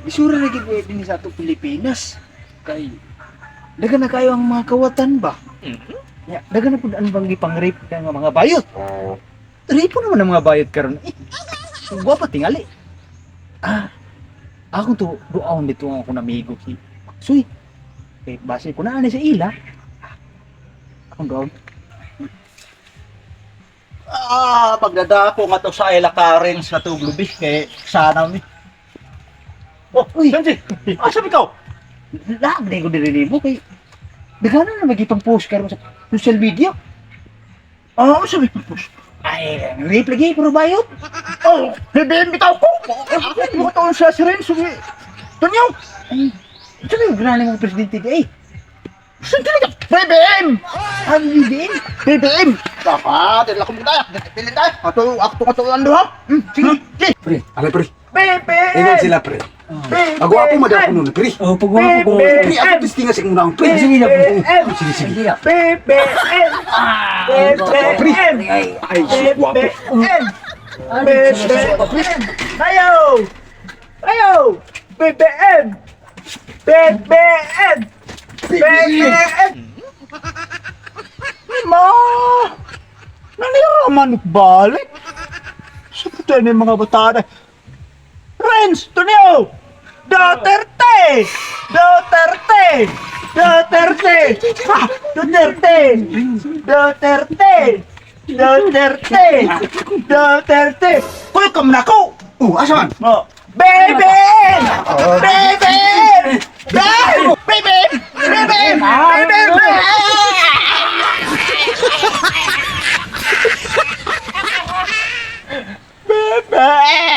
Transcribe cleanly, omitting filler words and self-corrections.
Bisura na gid din sa atong Pilipinas. Kay dagan na kayo ang mga kawatan ba? Ya, dagan na pud ang bang gipang-rape nga mga bayot. Rape naman ang mga bayot karon. Eh, gwapa tingali. Ah, akong to duaon dito ang akong amigo si Suy. Kay base ko na ani sa ila. Ah, akong duaon. Ah, pagdadako nga to sa ila Karen sa tuglubi kay sana mi. Oh, Uy. Sanji. Asa bitaw? Lag na ko diri nimo kay daghan na magipang post karon sa social media. Ah, asa bitaw? Ay, rape lagi pero bayot. Oh, BBM bitaw ko. Mo to sa siren sugi. Tunyo. Ay, ito na yung granay mong presidente di ay. Sanji ka BBM. Ang BBM. BBM. Baka dili ko mudaya. Dili tayo. Ato akto ato ang duha. Sige. Pre, alay pre. BBM. Ingon sila pre. Agwapo man daw kuno pre. Oh, pagwapo ko. Pre, ako testinga sa imong naong pre. Sige na, pre. Sige, sige. Sige na. BBM. BBM. Ay, gwapo. BBM. BBM. Ayo. Ayo. BBM. BBM. BBM. Ma! Nanira man balik. Sa puto na yung mga bata na. Renz, Tunio! Duterte! Duterte! Duterte! Ah, Duterte! Duterte! Duterte! Duterte! Kuy, kam na ko! Oh, asa man? Oh. BBM! BBM! BBM! BBM! BBM! BBM! BBM!